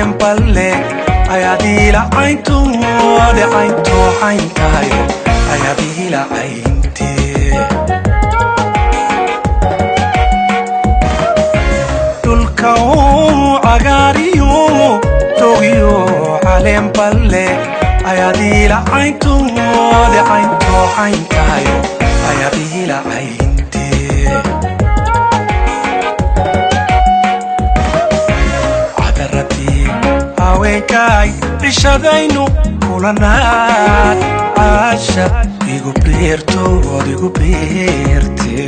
Caleen balle ayaad iila cayntoode caynto cayntahayo ayaad iila cayntee. Dhulka uu cagaariyo dogiyo caleen balle ayaad iila cayntoode caynto cayntahayo ayaad iila cayntee. Cadaradii haweenkaay cishadaynu kulanaad caasha igu beertood igu beerte.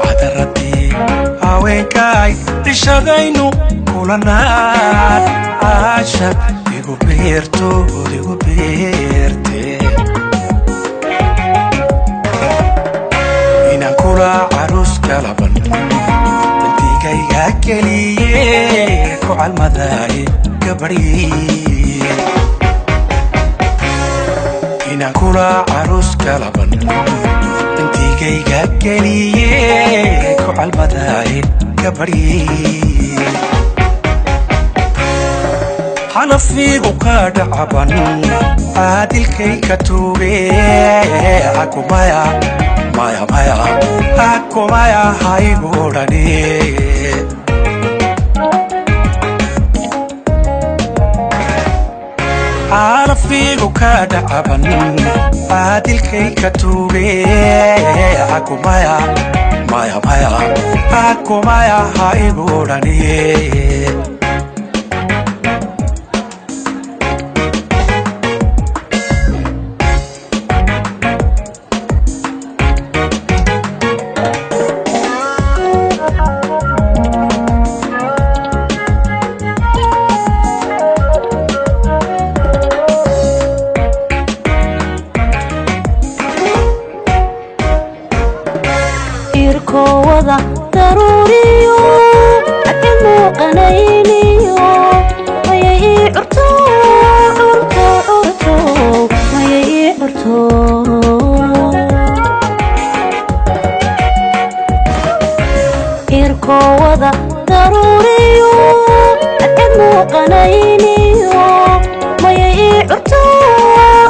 Cadaradii haweenkaay cishadaynu kulanaad caasha igu beertood igu beerte. Inaan kula caruus kalaban bandigayga keliye ku calmadaaye gabadhii. Inaan kula caruus kalaban bandigayga keliye ku calmadaaye gabadhii. Xanafiigu ka dhacaban caadilkay ka tuuge akumaya maya maya akumaya haygu odhani. Xanafiigu ka dhacaban caadilkay ka tuuge akumaya maya maya akumaya haygu odhani. Irkowada daruuriyo ake muuqanayniyo mayay ii curto curto curto mayay ii curto. Irkowada daruuriyo ake muuqanayniyo mayay ii curto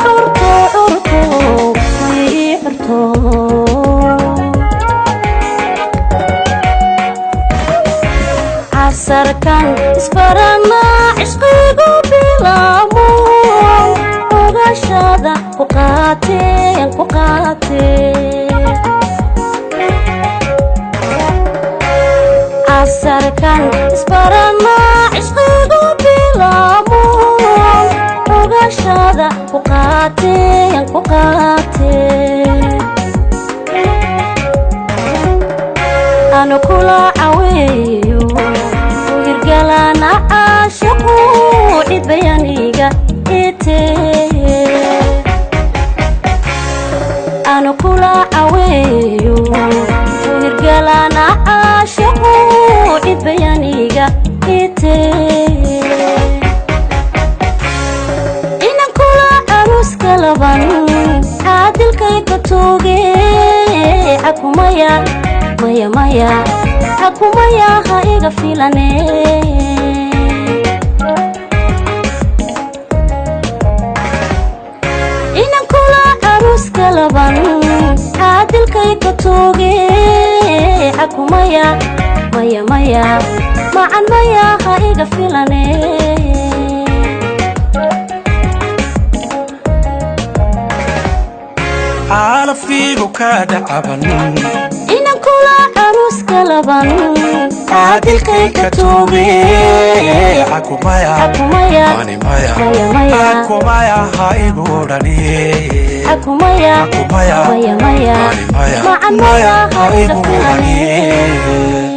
curto curto mayay ii curto. Casarkan isbarana cishqigu bilaamuun ogashada ku qaateen ku qaateen. Casarkan isbarana cishqigu bilaamuun ogashada ku qaateen ku qaateen. Anu kula caweeyo hirgalana caashaqu cidbayaniga itee. Anu kula caweeyo hirgalana caashaqu cidbayaniga itee. Inan kula caruuska laban caadilkayga tooge akumaya maya maya akumaya ha iga filane. Inan kula caruuska laban caadilkayga tooge akumaya maya maya macan maya ha iga filane. Xaalafiigu ka dhacaban Inan kula caruuska laban caadilkay ka tuuge akumaya akumaya ani maya maya maya akumaya ha igu odhani. Akumaya akumaya maya maya ani maya macan maya maya ha ha iga igu filane. odhani.